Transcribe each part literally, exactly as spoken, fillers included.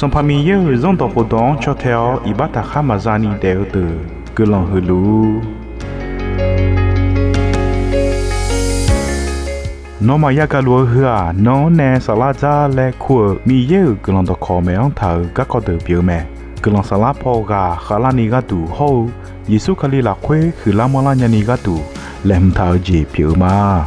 Sanqpaq Miqyaer-euq Zanrdawq khofdawq-anr caw tae-awr iqbax taqkhar maqza ni daef-eu deuq guiqlanq huiq luf-ur. Nawmaf yagaq luf-eu heu-aq, nan-anr nae saflar dzar laer kur-euq Miqyaer-euq guiqlanq dawqkawq maeq-anr taq-euq garkawv deuq pyeuf-eu mae. Guiqlanq saflar paw ghaq khavlarni gharduq hawr-eu Yeqsur Kali lafkhoer huiqlar manrlar nyani gharduq laeqhmq taq-eu jeq pyeuf-eu ma.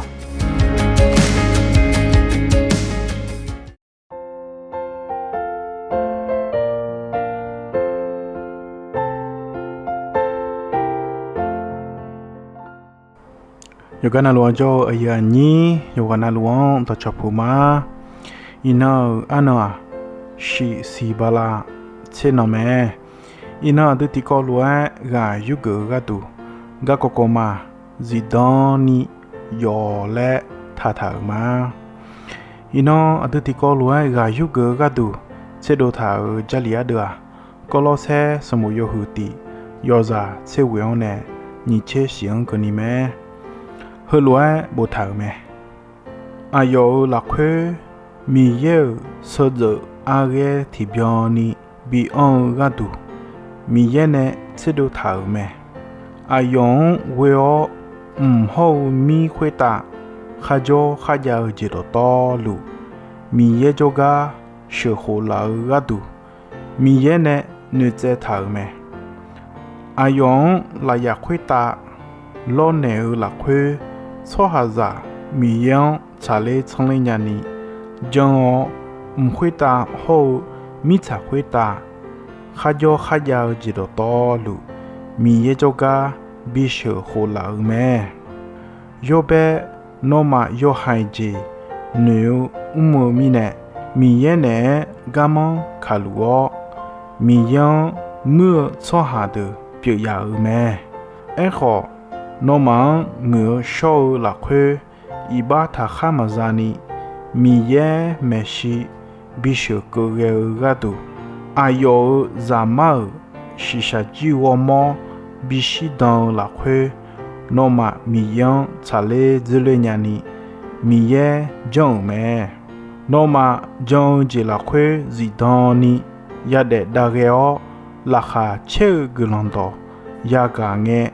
Yawqgar navluf-anr jawr-eu aqyuif aqnyir yawqghaq navluf-anr dawqcawq puq ma. Iqnan-euq arnan-aq, shiq siq bala tser nan mae. Iqnan aqdui tiqkawv lof-aer ghaq yurgeuf-eu gharduq, garkawv kawv ma zifdan ni yawf laer taqtaq-euq ma. Iqnan aqdui tiqkawv lof-aer ghaq yurgeuf-eu gharduq tserdov taq-euq Jarlif ardeuv-aq, Gawrlawrsaer sanqbof yawhuiq tiq yawzaq tser ghoeq-anr nae nyiq tser shiq-anr keuvni mae. Heulof-aer boftaq-euq mae. Aqyawf-euq lafkhoer Miqyaer-euq sheuqdzeuf arghaer tiqbyan ni bi anr-eu gharduq, Miqyaer nae tserdov taq-euq mae. Aqyawf-anr ghoe-awr mq hawr-eu mir khoertav kharjawr kharjav-eu jeq dawqtawvluf, Miqyaer jawrgar sheuqkhof laf-eu gharduq, Miqyaer nae noeqtsaev taq-euq mae. Aqyawf-anr lafyaf khoertav lawrnaeq-eu lafkhoer, tsawrhaqzaq Miqyaer-anr tsaqler tsanr ler nyani jan-awr, mq khoertav hawr-eu mirtsaq khoertav kharjawr kharjav-eu jeq dawqtawvluf, Miqyaer jawrgar bisheuq khof laf-euq mae. Yawbae nawmaf yawhaiq jeq noeq-eu mr-eu mirnae, Miqyaer naeq-aer garmanr kaqluf-awr, Miqyaer-anr muir-eu tsawrhaq deuq pyeuf yaf-euq mae. Aerkhawf, nawmaf-anr muiq-eu shawr-eu lafkhoer iqbax taqkhar maqza ni, Miqyaer maeqshi bisheuq keuv ghae-eu gharduq, aqyawf-euq Zaqmar-euq shiqshaq jir ghawrmawr bishir dan-eu lafkhoer, nawmaf Miqyaer-anr tsaqler dzoerler nyani Miqyaer janr-euq mae. Nawmaf jan-eu jeq lafkhoer zifdan ni yadaef dav ghae-awr, laqkhaq caer-eu guiqlanq dawq yagaq ngae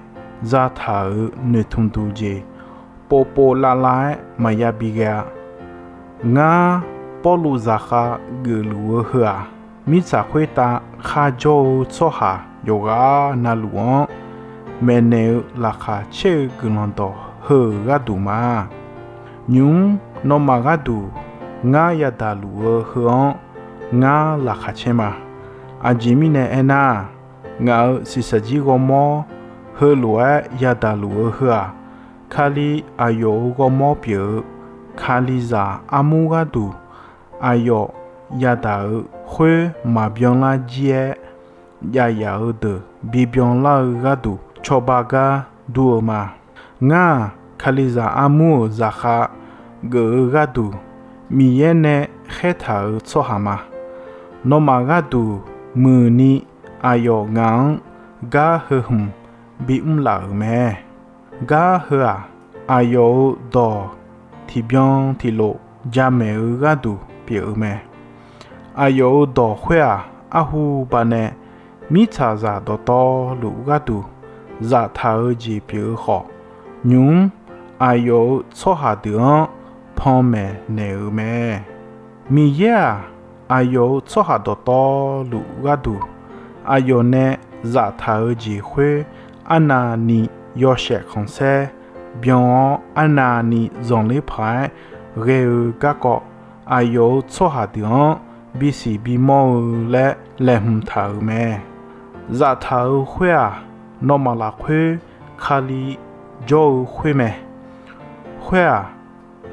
zataq-euq noeqtmq duq jeq povpov lavlav-aer maqya bi ghae-a. Ngar, Pawrluv zaqkhav geufluf-eu heu-aq, mirtsaq khoertav kharjawr-eu tsawrhaq yawqghaq navluf-anr maeqnaeq-eu laqkhaq caer-eu guiqlanq dawq heu-euq gharduq ma. Nymq-mr nawmaf gharduq ngar yadaq luf-eu heu-anr ngar laqkhaq caer ma. Aqjeq mirnae aernar, ngaq-euq shiqshaq jir ghawrmawr heulof-aer yadaq luf-eu heu-aq, Kali aqyawf-euq ghawrmawr pyeuf-eu, Kalizaq armur gharduq aqyawf yadaq-euq khoer maqbyan lar jir-aer, jav yaf-eu deuq bibyan lar-eu gharduq cawba gar dur-eu ma. Ngar-aq, Kalizaq armur-euq zaqkhav geuf-eu gharduq Miqyaer nae khaertaq-euq tsawrhaq ma. Nawmaf gharduq muiqni aqyawf ngaq-anr gar heu hmq bimr laf-euq mae. Gar heu-aq, aqyawf-euq dawq tiqbyan tiqlof jamaeq-eu gharduq pyeuf-eu mae. Aqyawf-euq dawq khoer-aq, arhu baqnae mirtsaqzaq dawqtawvluf gharduq zaftaq-eu jeq pyeuf-eu khawf, nymq-mr aqyawf-euq tsawrhaq deuq-anr panmaeq naeq-euq mae. Miqyaer-aq, aqyawf-euq tsawrhaq dawqtawvluf gharduq aqyawf nae zaftaq-eu jeq khoer arnavni yawshaef khanqsaer byan-awr, arnavni zanqler paq-aer ghae-eu garkawv, aqyawf-euq tsawrhaq deuq-anr bisiq bimawr-eu laer laeqhmq taq-euq mae. Zaftaq-eu khoer-aq, nawmaf lafkhoer Kali jawr-eu khoer mae. Khoer-aq,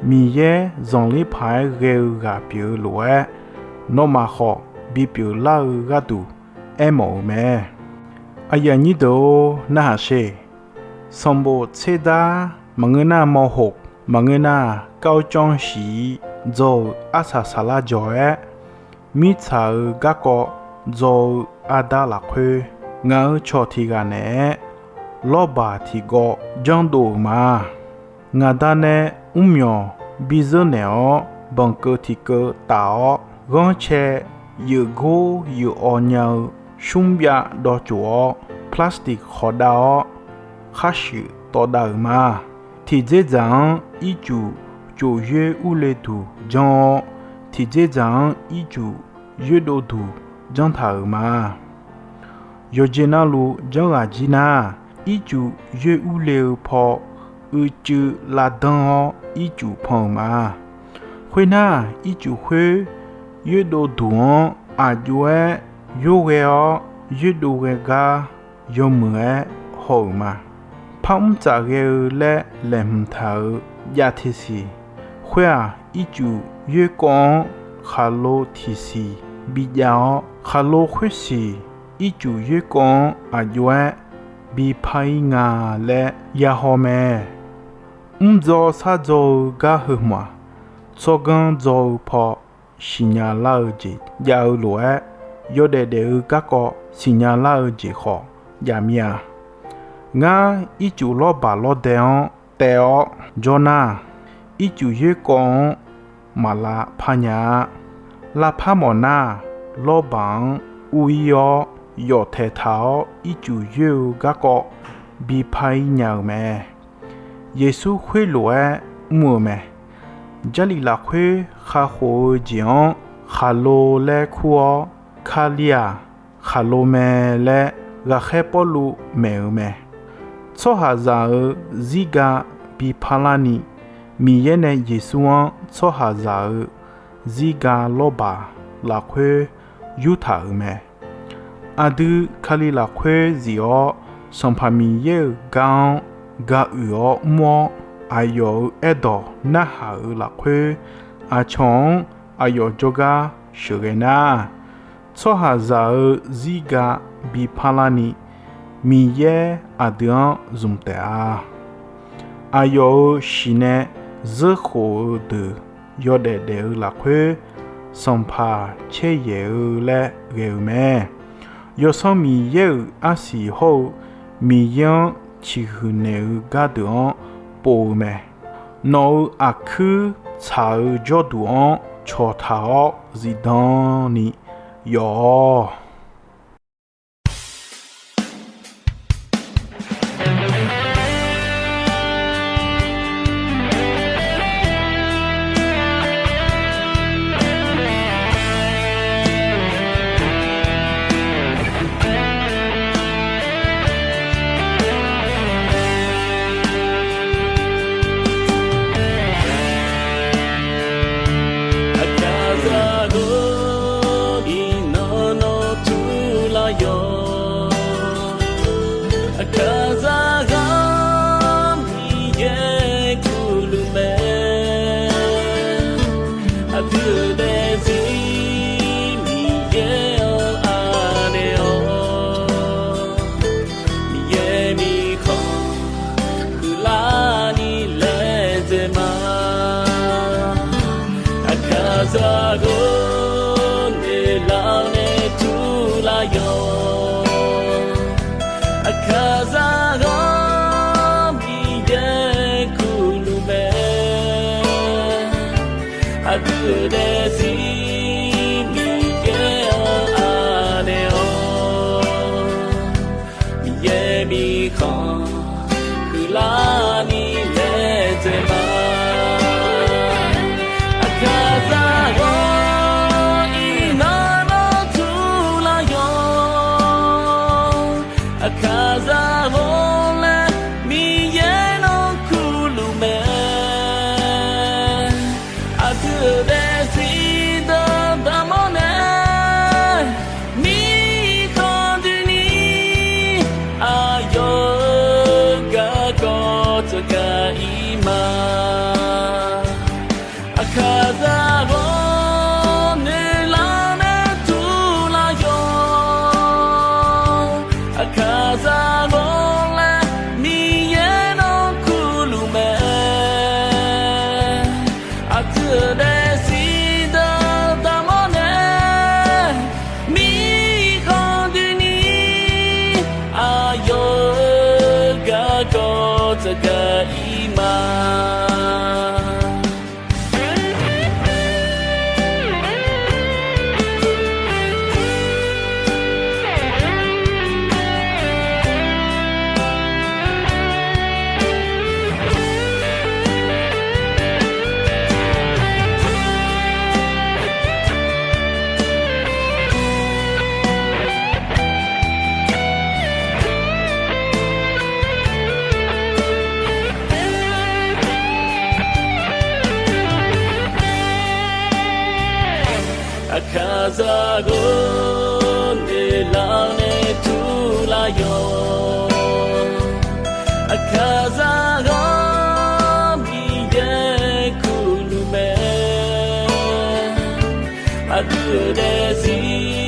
Miqyaer zanqler paq-aer ghae-eu ghaq pyeuf-eu lof-aer, nawmaf khawf bipyeuf lar-eu gharduq aermawf-eu mae. Aqyuif aqnyir deuq-or, narhaq sher. Sanqbof tserdar maqngeur nar, mawhoq maqngeur nar, kar-awr cawv shiq-ir dzaw-euq arsaq saqlar jawq-aer, mirtsaq-euq garkawv dzaw-eu ardar lafkhoer, ngaq-euq cawq tiq ghaq naeq-aer lawrbaq tiq gawv janrdov-euq ma. Ngaq da nae mrmyawq bi zeur naeq-awr, banqkeuv tiq keuv taf-awr, ghanrcae yeuf gor yeuf awv nya-eu shmr byav dawv cof-awr, plastic khawf dav-awr, khar shuif tawv dav-euq ma. Tiqdzer dzaq-anr ircuf cof yoer urle duq janr-awr, tiqdzer dzaq-anr ircuf yoerdov duq janr taq-euq ma. Yawqjeq navluf janr ghaq jir nar, ircuf yoer urle-eu paw uicuiv lavdanr-awr ircuf pan-euq ma. Khoernar, ircuf khoer yoerdov duq-anr aqjox-aer yorghae-awr yoerdov ghae gar yawmuiq-aer haw-euq ma. Par mr tsaf ghae-eu laer laeqhmq taq-euq jav teqsiq khoer-aq, ircuf yoerkawv-anr khaqlo tiqsiq bijav-awr, khaqlo khoersiq ircuf yoerkawv-anr aqjox-aer bi par-ir nga laer yahaw mae. Mrdzaw shardzaw-eu gar heu hmq-aq, tsawrganr dzaw-eu paw siqnya lar-eu jeq jav-eu lof-aer, yawdaef daef-eu garkawv siqnya lar-eu jeq khawf jav mir-a. Ngar ircuf lawrbaq lawrdae-anr taev-awr jawr nar, ircuf yoerkawv-anr maq lavpar nya-a. Lavpar mawf nar, lawrbaq-anr uv-ir-awr yawf taeqtaq-awr ircuf yoer-eu garkawv bi par-ir nya-euq mae. Yeqsur khoerlof-aer mr-euq mae. Jarlif lafkhoer kakhof-eu jeq-anr khaqlo laer kur-awr, Kali-aq, khaqlo mae laer ghaqkhaer Pawrluv maeq-euq mae. Tsawrhaqzaq-euq zirga bi parlarni, Miqyaer nae Yeqsur-anr tsawrhaqzaq-euq zirga lawrbaq lafkhoer yurtaq-euq mae. Aqdui Kali lafkhoer zif-awr, Sanqpaq Miqyaer-euq gar-anr ga uiq-awr mr-awr, aqyawf-euq aerdawq narhaq-euq lafkhoer, aqcawq-anr aqyawf jawrgar sheuqghae nar, tsawrhaqzaq-euq zirga bi parlarni, Miqyaer aqdui-anr zmq taef-a. Aqyawf-euq shiq nae zeurkhof-eu deuq yawdaef daef-eu lafkhoer, sanqpaq caer yaeq-eu laer ghae-eu mae. Yawsanr Miqyaer-euq arsiq hawr-eu Miqyaer-anr ciqhuiq naeq-eu gardeuq-anr pov-eu mae. Nawq-euq aqkuir tsaq-eu jawrduq-anr cawqtaq-awr zifdan ni yawf-awq. Aqkaqzaq ghawqni nawr nawr turlar yawq. Aqkaqzaq ghaq Miqyaer kurluf mae. Aqdui-euq daefzir Miqyaer-anr anaeq-awq. Miqyaer mirkhanq huiqlarni laedzae ma. Aqkaqzaq ghawq noeqlar nae turlar yawq. Aqkaqzaq ghaq Miqyaer kurluf mae. Aqdui-euq daefzir Miqyaer-anr anaeq-awq. Miqyaer mirkhanq huiqlarni laedzae ma. Aqkaqzaq ghawq iqnan nawr turlar yawq. Aqkaqzaq ghawq laer Miqyaer nawr kurluf mae. Aqdui-euq daefzir deuq daqmawr nae mirkhanq doeni aqyawf-euq garkawv tsawrgaq-ir ma. Aqkaqzaq ghawq noeqlar nae turlar yawq. Aqkaqzaq ghawq laer Miqyaer nawr kurluf mae. Aqdui-euq daefzir deuq daqmawr nae mirkhanq doeni aqyawf-euq garkawv tsawrgaq-ir ma. Aqkaqzaq-or, noeqlar nae turlar yawq. Aqkaqzaq-anr Miqyaer kurluf mae. Aqdui-euq daefzir